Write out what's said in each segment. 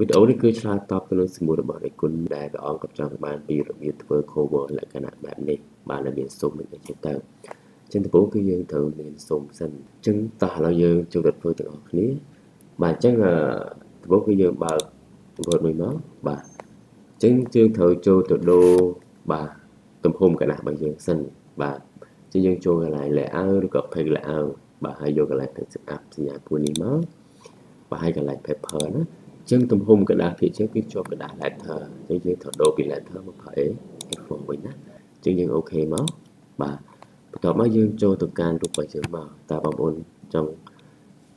វីដេអូនេះគឺឆ្លើយតបទៅនឹងសំណួររបស់អ្នកគុណដែលព្រះអង្គក៏ចង់បានពីរបៀបធ្វើ cover លក្ខណៈបែបនេះបាទដែលមានស៊ុមអីចឹងទៅចឹងដំបូងគឺយើងត្រូវមានស៊ុមសិនចឹងតោះឥឡូវយើងចូលទៅធ្វើទាំងអស់គ្នាបាទអញ្ចឹងដំបូងគឺយើងបើក Word មួយមកបាទអញ្ចឹងយើងត្រូវចូលទៅដូរបាទទំហំក្រដាសរបស់យើងសិនបាទអញ្ចឹងយើងចូលកន្លែង layout ឬក៏ page layout បាទហើយយកកន្លែង page setup សញ្ញាពួរនេះមកបាទហើយកន្លែង paper ណាអញ្ចឹងទំហំក្រដាសភាគច្រើនគឺជាប់ក្រដាស letter អញ្ចឹងយើងត្រូវដូរពី letter មកប្រើ A4 វិញណាអញ្ចឹងយើង OK មកបាទបន្ទាប់មកយើងចូលទៅកាន់រូបរបស់យើងមកតើបងប្អូនចង់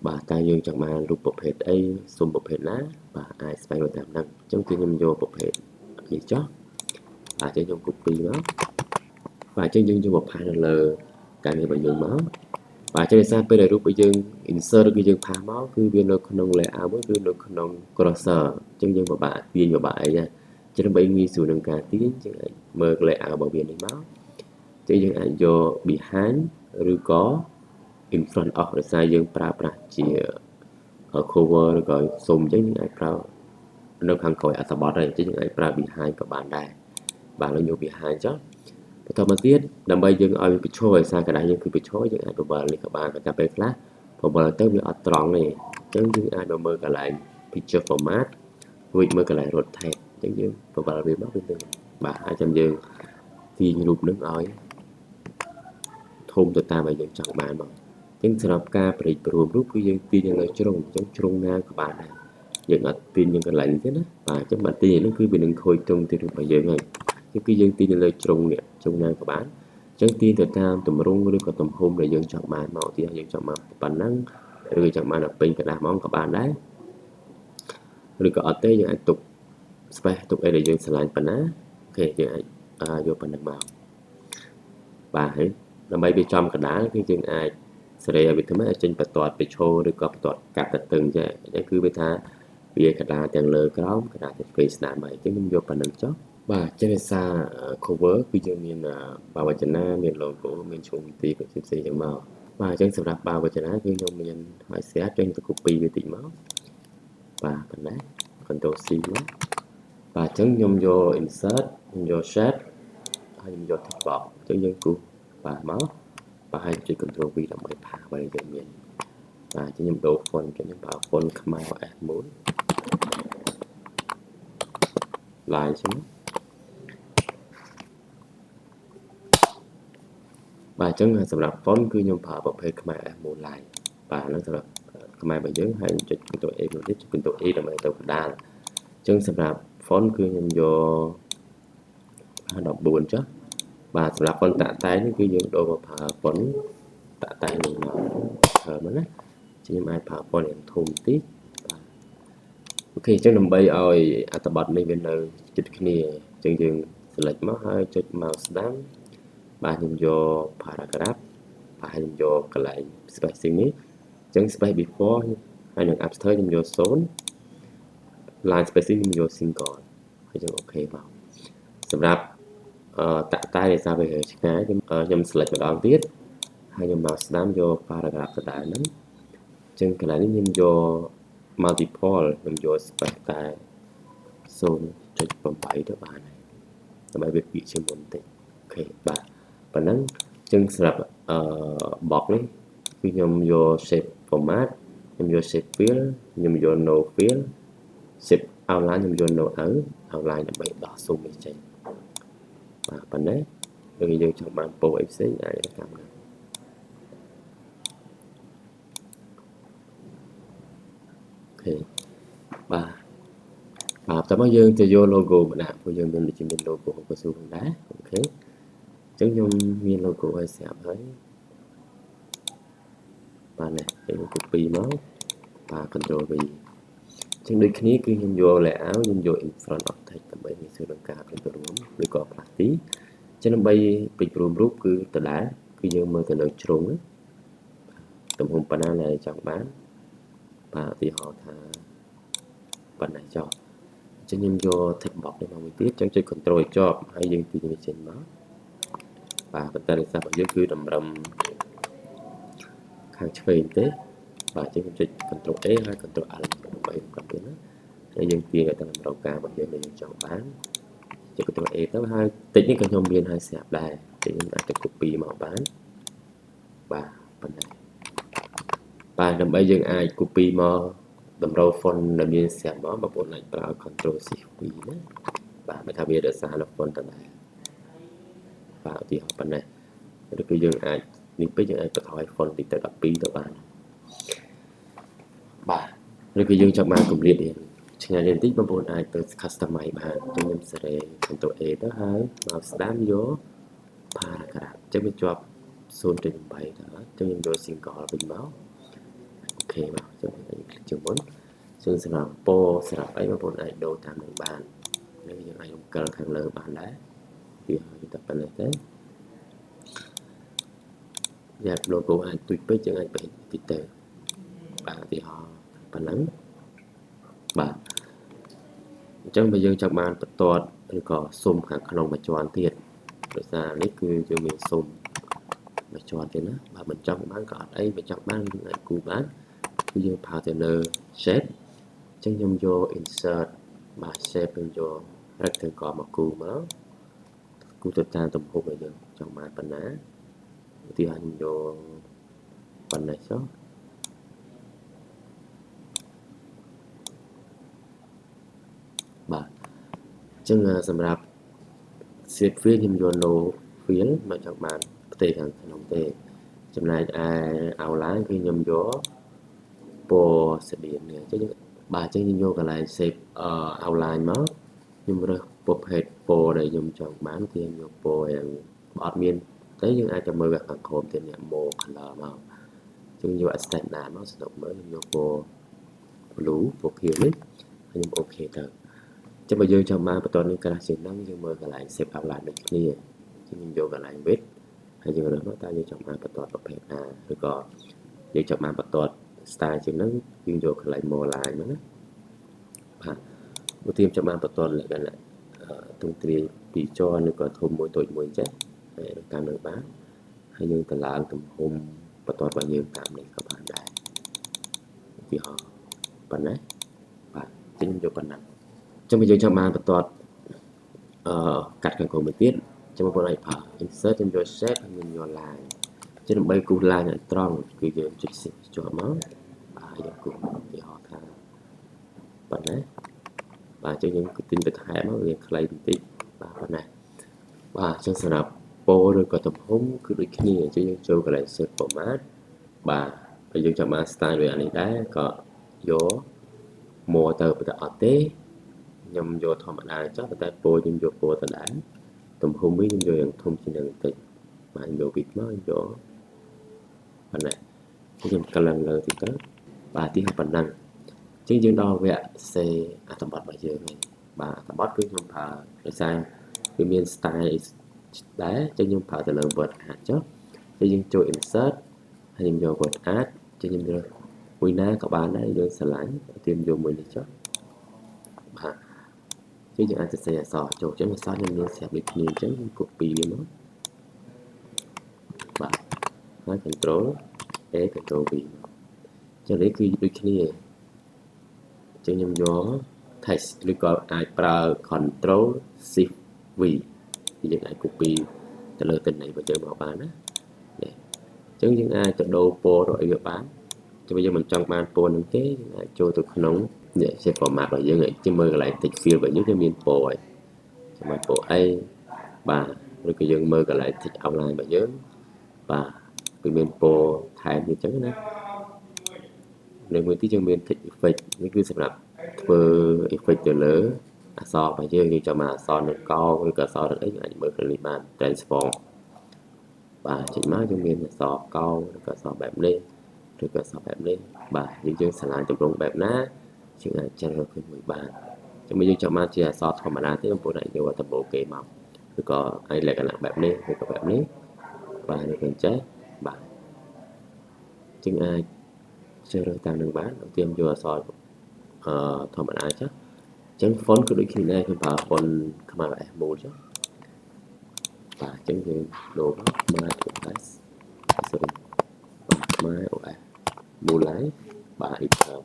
បាទតើយើងចង់បានរូបប្រភេទអីសុំប្រភេទណាបាទអាចស្វែងរកតាមហ្នឹងអញ្ចឹងគឺខ្ញុំយកប្រភេទនេះចុះបាទអញ្ចឹងខ្ញុំ copy មកបាទអញ្ចឹងយើងយកមក paste នៅលើការងាររបស់យើងមកបាទចឹងដោយសារពេលដែលរូបរបស់យើង insert ឬគឺយើង paste មកគឺវានៅក្នុង layout មួយគឺនៅក្នុង cursor អញ្ចឹងយើងពិបាកទាញពិបាកអីណាចឹងដើម្បីងាយស្រួលនឹងការទាញចឹងអាចមើល layout របស់វានេះមកចឹងយើងអាចយក behind ឬក៏ in front of ដោយសារយើងប្រើប្រាស់ជា cover ឬក៏ស៊ុមអញ្ចឹងយើងអាចប្រើនៅខាងក្រោយអត្ថបទហើយអញ្ចឹងយើងអាចប្រើ behind ក៏បានដែរបាទលើយក behind ចុះបន្តមកទៀតដើម្បីយើងឲ្យវាប្រឈរឲ្យសារក្រដាសយើងគឺប្រឈរយើងអាចបបលនេះក៏បានតែពេលខ្លះបបលទៅវាអត់ត្រង់ទេអញ្ចឹងយើងអាចមកមើលកន្លែង picture format រួចមើលកន្លែង rotate អញ្ចឹងយើងបបលវាមកវានឹងបាទហើយចាំយើងទាញរូបនឹងឲ្យធំទៅតាមឲ្យយើងចង់បានមកអញ្ចឹងសម្រាប់ការប្រិចព្រមរូបគឺយើងទាញនៅលើជ្រុងអញ្ចឹងជ្រុងណាក៏បានដែរយើងអត់ទាញយើងកន្លែងនេះទេណាបាទអញ្ចឹងបើទាញហ្នឹងគឺវានឹងខូចត្រង់ទីរូបរបស់យើងហើយគឺយើងទាញនៅលើជ្រុងនេះជ្រុងណាក៏បានអញ្ចឹងទាញទៅតាមទម្រង់ឬក៏ទំហំដែលយើងចង់បានមកទីយើងចង់បានប៉ុណ្ណឹងឬចង់បានដល់ពេញក្រដាសហ្មងក៏បានដែរឬក៏អត់ទេយើងអាចទុក space ទុកអីដែលយើងស្រឡាញ់ប៉ុណ្ណា OK យើងអាចយកប៉ុណ្ណឹងមកបាទហើយដើម្បីវាចំកណ្ដាលគឺយើងអាចសេរីឲ្យវាធ្វើម៉េចឲ្យចេញបន្ទាត់ទៅឈរឬក៏បន្ទាត់កាត់ទៅតឹងចេះអញ្ចឹងគឺវាថាវាកណ្ដាលទាំងលើក្រោមកណ្ដាលទាំងឆ្វេងស្ដាំហើយអញ្ចឹងខ្ញុំយកប៉ុណ្ណឹងចុះបាទចឹងភាសា cover គឺយើងមានបាវចនាមាន logo មានឈ្មោះវិធីផ្សេងៗចឹងមកបាទអញ្ចឹងសម្រាប់បាវចនាគឺខ្ញុំមានហើយស្រាប់ចឹងទៅ copy វាតិចមកបាទប៉ុណ្ណេះ Ctrl C មកបាទអញ្ចឹងខ្ញុំយក insert ខ្ញុំយក shape ហើយខ្ញុំយក text box អញ្ចឹងយើងគូសបាទមកបាទហើយចុច Ctrl V ដើម្បី paste បើយើងមានបាទអញ្ចឹងខ្ញុំដូរ font អញ្ចឹងខ្ញុំប្រើ font ខ្មៅ S1 line ចឹងបាទអញ្ចឹងសម្រាប់ font គឺខ្ញុំប្រើប្រភេទខ្មែរ S1 line បាទហ្នឹងសម្រាប់ខ្មែររបស់យើងហើយចុច Ctrl A មួយទៀតចុច Ctrl A ដើម្បីទៅកណ្ដាលអញ្ចឹងសម្រាប់ font គឺខ្ញុំយក14ចុះបាទសម្រាប់ font តាក់តែងនេះគឺយើងដូរមកប្រើ font តាក់តែងនេះមកប្រើមកណាខ្ញុំអាចប្រើ font យ៉ាងធំតិចបាទ OK អញ្ចឹងដើម្បីឲ្យអត្ថបទនេះវានៅជិតគ្នាអញ្ចឹងយើង select មកហើយចុច mouse ស្ដាំបាទខ្ញុំយក paragraph បាទខ្ញុំយកកន្លែង spacing នេះអញ្ចឹង space before ហើយនឹង after ខ្ញុំយក0 line spacing ខ្ញុំយក single ហើយចឹង OK មកសម្រាប់តាក់តែដោយសារវាឆ្ងាយខ្ញុំ select ម្ដងទៀតហើយខ្ញុំមកស្ដាំយក paragraph ដដែលហ្នឹងអញ្ចឹងកន្លែងនេះខ្ញុំយក multiple ខ្ញុំយក space តែ0.8ទៅបានហើយដើម្បីវាគៀកជាងមុនតិច OK បាទប៉ុណ្ណឹងអញ្ចឹងសម្រាប់អឺ box នេះគឺខ្ញុំយក shape format ខ្ញុំយក shape fill ខ្ញុំយក no fill shape outline ខ្ញុំយក no outline ដើម្បីដោះស៊ុមនេះចេញបាទប៉ុណ្ណេះឬយើងចង់បានពណ៌អីផ្សេងអាចតាមហ្នឹង OK បាទបាទតោះមកយើងទៅយក logo មកដាក់ព្រោះយើងមានដូចជាមាន logo កស៊ូផងដែរ OK អញ្ចឹងខ្ញុំមាន logo ឲ្យស្រាប់ហើយបាទនេះខ្ញុំ copy មកបាទ Ctrl V អញ្ចឹងដូចគ្នាគឺខ្ញុំយក layout ខ្ញុំយក in front of text ដើម្បីងាយស្រួលក្នុងការព្រិចរួមឬក៏ផ្លាស់ទីអញ្ចឹងដើម្បីព្រិចរួមរូបគឺដដែលគឺយើងមើលទៅលើជ្រុងទំហំប៉ុណ្ណាដែលចង់បានបាទឧទាហរណ៍ថាប៉ុណ្ណេះចុះអញ្ចឹងខ្ញុំយក text box នេះមកមួយទៀតអញ្ចឹងចុច control ឲ្យជាប់ហើយយើងទាញវាចេញមកបាទប៉ុន្តែដោយសាររបស់យើងគឺតម្រឹមខាងឆ្វេងទេបាទអញ្ចឹងខ្ញុំចុច control A ហើយ control L ដើម្បីកាត់វាណា ហើយយើងទាញឲ្យតាមតម្រូវការរបស់យើងដែលយើងចង់បានចុច Ctrl A ទៅហើយតិចនេះក៏ខ្ញុំមានហើយស្រាប់ដែរតិចខ្ញុំអាចទៅ copy មកបានបាទប៉ុណ្ណេះបាទដើម្បីយើងអាច copy មកតម្រូវ font ដែលមានស្រាប់មកបងប្អូនអាចប្រើ Ctrl Shift V ណាបាទមិនថាវារក្សានៅ font ដដែលបាទឧទាហរណ៍ប៉ុណ្ណេះឬក៏យើងអាចនេះពេកយើងអាចបន្ថយ font តិចទៅ12ទៅបានបាទឬក៏យើងចង់បានកម្រិតរៀនឆ្ងាយបន្តិចបងប្អូនអាចទៅ customize បានអញ្ចឹងខ្ញុំសេរី Ctrl A ទៅហើយមកស្ដាំយក paragraph អញ្ចឹងវាជាប់0.8ទៅអញ្ចឹងខ្ញុំយក single វិញមក OK មកអញ្ចឹងយើង click ជាងមុនចឹងសម្រាប់ពណ៌សម្រាប់អីបងប្អូនអាចដូរតាមនឹងបាននេះយើងអាចរំកិលខាងលើបានដែរទីហើយតែប៉ុណ្ណេះទេយ៉ា logo អាចទូចពេកយើងអាចពេកតិចទៅបាទឧទាហរណ៍ប៉ុណ្ណឹងបាទអញ្ចឹងបើយើងចង់បានបន្ទាត់ឬក៏ស៊ុមខាងក្នុងមួយជាន់ទៀតដោយសារនេះគឺយើងមានស៊ុមមួយជាន់ទៀតណាបើមិនចង់បានក៏អត់អីបើចង់បានយើងអាចគូបានគឺយើងប្រើទៅលើ shape អញ្ចឹងខ្ញុំយក insert បាទ shape ខ្ញុំយក rectangle មកគូមកគូទៅតាមទំហំដែលយើងចង់បានប៉ុណ្ណាឧទាហរណ៍ខ្ញុំយកប៉ុណ្ណេះចុះបាទអញ្ចឹងសម្រាប់ shape fill ខ្ញុំយក no fill មកចង់បានផ្ទៃខាងក្នុងទេចំណែកឯ outline គឺខ្ញុំយកពណ៌ស្តៀងនេះអញ្ចឹងបាទអញ្ចឹងខ្ញុំយកកន្លែង shape outline មកខ្ញុំរើសប្រភេទពណ៌ដែលខ្ញុំចង់បានគឺខ្ញុំយកពណ៌យ៉ាងបើអត់មានទេយើងអាចទៅមើលវាខាងក្រោមទៀតនេះ more color មកអញ្ចឹងយក standard មកស្នុកមើលខ្ញុំយកពណ៌ blue ពណ៌ខៀវនេះហើយខ្ញុំ OK ទៅចាំបើយើងចង់បានបន្ទាត់នេះក្រាស់ជាងហ្នឹងយើងមើលកន្លែង shape outline ដូចគ្នាខ្ញុំយកកន្លែង width ហើយយើងរើសមកតើយើងចង់បានបន្ទាត់ប្រភេទណាឬក៏យើងចង់បានបន្ទាត់ style ជាងហ្នឹងយើងយកកន្លែង more line មកណាបាទឧទាហរណ៍ចង់បានបន្ទាត់លក្ខណៈទងទ្រាយពីរជាន់ឬក៏ធំមួយតូចមួយចេះហើយតាមនឹងបានហើយយើងតម្លើងទំហំបន្ទាត់របស់យើងតាមនេះក៏បានដែរឧទាហរណ៍ប៉ុណ្ណេះបាទចឹងខ្ញុំយកប៉ុណ្ណឹងចឹងបើយើងចង់បានបន្ទាត់អឺកាត់ខាងក្រោមមួយទៀតចឹងបងប្អូនអាចប្រើ insert ខ្ញុំយក shape ហើយខ្ញុំយក line ចឹងដើម្បីគូស line ឲ្យត្រង់គឺយើងចុច shift ជាប់មកបាទយើងគូសឧទាហរណ៍ថាប៉ុណ្ណេះបាទចឹងយើងទិញបន្ថែមមកវាខ្លីបន្តិចបាទប៉ុណ្ណេះបាទចឹងសម្រាប់ពណ៌ឬក៏ទំហំគឺដូចគ្នាអញ្ចឹងយើងចូលកន្លែង shape format បាទបើយើងចង់បាន style ដូចអានេះដែរក៏យក more ទៅបើអត់ទេខ្ញុំយកធម្មតាចុះប៉ុន្តែពណ៌ខ្ញុំយកពណ៌ដដែលទំហំវិញខ្ញុំយកយ៉ាងធំជាងនឹងបន្តិចបាទយក width មកយកប៉ុណ្ណេះខ្ញុំកឡើងលើតិចទៅបាទទីប៉ុណ្ណឹងអញ្ចឹងយើងដល់វគ្គសេអត្ថបទរបស់យើងហើយបាទអត្ថបទគឺខ្ញុំប្រើដោយសារវាមាន style ដែរអញ្ចឹងខ្ញុំប្រើទៅលើ word art ចុះហើយយើងចូល insert ហើយខ្ញុំយក word art អញ្ចឹងខ្ញុំរើសមួយណាក៏បានដែរយើងស្រឡាញ់ទៀមយកមួយនេះចុះបាទចឹងយើងអាចសរសេរអក្សរចូលចឹងអក្សរខ្ញុំមានស្រាប់ដូចគ្នាអញ្ចឹងខ្ញុំ copy វាមកបាទហើយ control A control V មកចឹងនេះគឺដូចគ្នាអញ្ចឹងខ្ញុំយក text ឬក៏អាចប្រើ control shift V យើងអាច copy ទៅលើទិន្នន័យរបស់យើងមកបានណានេះអញ្ចឹងយើងអាចទៅដូរពណ៌ទៅអីវាបានចាំយើងមិនចង់បានពណ៌នឹងទេយើងអាចចូលទៅក្នុងនេះជា format របស់យើងជាមើលកន្លែង text fill របស់យើងគឺមានពណ៌ហើយចាំបានពណ៌អីបាទឬក៏យើងមើលកន្លែង text outline របស់យើងបាទវាមានពណ៌ថែមទៀតអញ្ចឹងណានៅមួយទីយើងមាន text effect នេះគឺសម្រាប់ធ្វើ effect ទៅលើអក្សររបស់យើងយើងចង់មកអក្សរនៅកោងឬក៏អក្សរនៅអីយើងអាចមើលក្នុងនេះបាន transform បាទចេញមកយើងមានអក្សរកោងឬក៏អក្សរបែបនេះឬក៏អក្សរបែបនេះបាទយើងស្រឡាញ់ទម្រង់បែបណាយើងអាចជ្រើសរើសឃើញមួយបានចាំយើងចង់បានជាអក្សរធម្មតាទេបងប្អូនអាចយកដំបូលគេមកឬក៏អាចលក្ខណៈបែបនេះឬក៏បែបនេះបាទនេះក៏ចេះបាទជាងអាចជ្រើសរើសតាមនឹងបានឧទាហរណ៍យកអក្សរអឺធម្មតាចុះអញ្ចឹង font គឺដូចគ្នាដែរខ្ញុំប្រើ font ខ្មែរ OS មូលចុះបាទអញ្ចឹងយើងដូរមកខ្មែរ OS sorry បាទខ្មែរ OS មូលហើយបាទ enter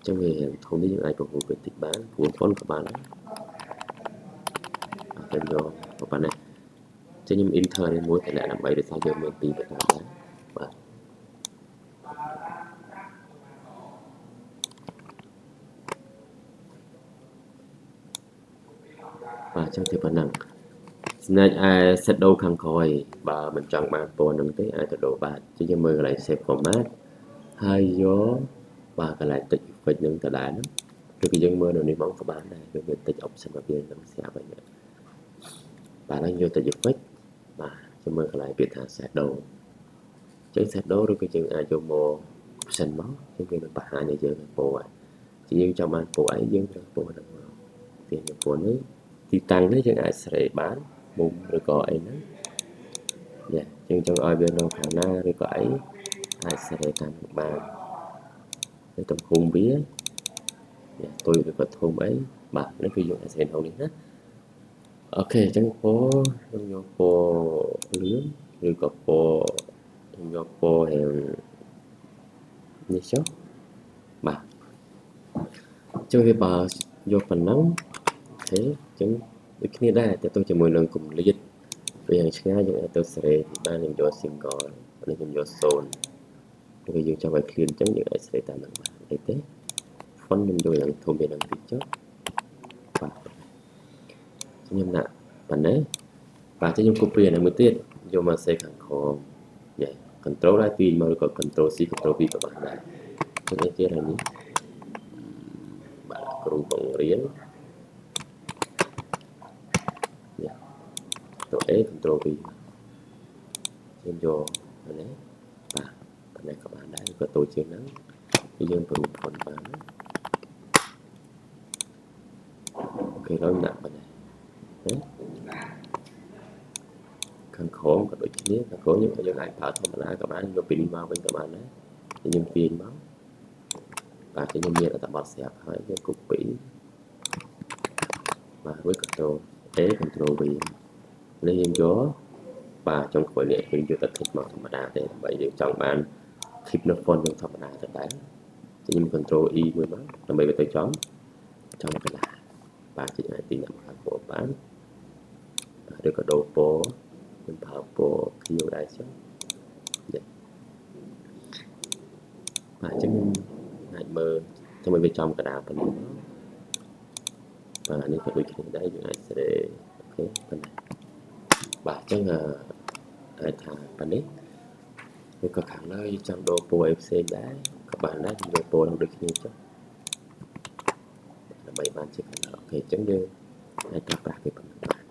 ចឹងវាធំនេះយើងអាចពង្រួមវាតិចបានព្រោះ font ក៏បានដែរអត់យកប៉ុណ្ណេះចឹងខ្ញុំ enter នេះមួយតម្លាក់ដើម្បីដោយសារយើងមានពីរបតាដែរបាទបាទចឹងទៅប៉ុណ្ណឹងចំណែកឯ shadow ខាងក្រោយបើមិនចង់បានពណ៌នឹងទេអាចទៅដូរបានចឹងយើងមើលកន្លែង shape format ហើយយកបាទកន្លែង text effect នឹងដដែលហ្នឹងឬក៏យើងមើលនៅនេះមកក៏បានដែរវាមាន text option របស់វានឹងស្រាប់ហើយបាទហើយយក text effect បាទយើងមើលកន្លែងពាក្យថា shadow ចឹង shadow ឬក៏យើងអាចយកមក option មកចឹងវានឹងបង្ហាញឲ្យយើងពណ៌ហើយជាយើងចង់បានពណ៌អីយើងត្រូវពណ៌ហ្នឹងមកទាញពណ៌នេះទីតាំងនេះយើងអាចសេរីបានមុំឬក៏អីហ្នឹងយ៉ាយើងចង់ឲ្យវានៅខាងណាឬក៏អីអាចសេរីតាមនឹងបានហើយទំហំវាយ៉ាទុយឬក៏ធំអីបាទនេះគឺយើងអាចសេរីក្នុងនេះណាអូខេអញ្ចឹងពណ៌ខ្ញុំយកពណ៌លឿងឬក៏ពណ៌ខ្ញុំយកពណ៌ហែងនេះចុះបាទចុះវាបើយកប៉ុណ្ណឹងអូខេអញ្ចឹងដូចគ្នាដែរតទៅជាមួយនឹងគម្លាតវាយ៉ាងឆ្ងាយយើងអាចទៅសេរីបានខ្ញុំយក single នេះខ្ញុំយក0ឬក៏យើងចង់ឲ្យ clear អញ្ចឹងយើងអាចសេរីតាមនឹងបានអីទេ font ខ្ញុំយកយ៉ាងធំវានឹងតិចចុះបាទខ្ញុំដាក់ប៉ុណ្ណេះបាទខ្ញុំ copy អានេះមួយទៀតយកមកសេខាងក្រោមយ៉ា control ដែរទាញមកឬក៏ control C control V ក៏បានដែរចឹងអីទៀតហើយនេះបាទគ្រូបង្រៀនយ៉ាទៅ A control V ខ្ញុំយកនេះបាទប៉ុណ្ណេះក៏បានដែរក៏តូចជាងហ្នឹងគឺយើងប្រូផុនបានណាអូខេឡើយដាក់ប៉ុណ្ណេះណាខាងក្រោមក៏ដូចគ្នាខាងក្រោមយើងអាចប្រើធម្មតាក៏បានយកពីនេះមកវិញក៏បានដែរខ្ញុំទាញមកបាទខ្ញុំមានអត្ថបទស្រាប់ហើយយើង copy បាទរួច control A control V នេះយើងយកបាទចុងក្រោយនេះយើងយកតែ text មកធម្មតាទេដើម្បីយើងចង់បាន keep នៅ font យើងធម្មតាទៅដែរខ្ញុំ control E មួយមកដើម្បីវាទៅចំចំកណ្ដាលបាទចុចអាចទីដាក់មកខាងក្រោមបានបាទឬក៏ដូរពណ៌ខ្ញុំប្រើពណ៌ខៀវដែរចុះបាទអញ្ចឹងខ្ញុំអាចមើលធ្វើឲ្យវាចំកណ្ដាលប៉ុណ្ណេះបាទនេះក៏ដូចគ្នាដែរយើងអាចសេរីអូខេប៉ុណ្ណេះបាទអញ្ចឹងអាចថាប៉ុណ្នេះឬក៏ខាងលើយើងចង់ដូរពណ៌អីផ្សេងដែរក៏បានដែរយើងយកពណ៌នឹងដូចគ្នាចុះដើម្បីបានជាកណ្ដាលអូខេអញ្ចឹងយើងអាចប្រើប្រាស់វាប៉ុណ្ណឹងបាន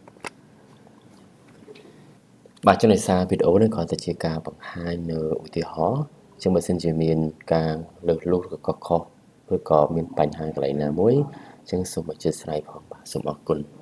បាទចឹងដោយសារវីដេអូនេះគ្រាន់តែជាការបង្ហាញនៅឧទាហរណ៍ចឹងបើសិនជាមានការលើសលុះឬក៏ខុសឬក៏មានបញ្ហាកន្លែងណាមួយចឹងសូមអធ្យាស្រ័យផងបាទសូមអរគុណ។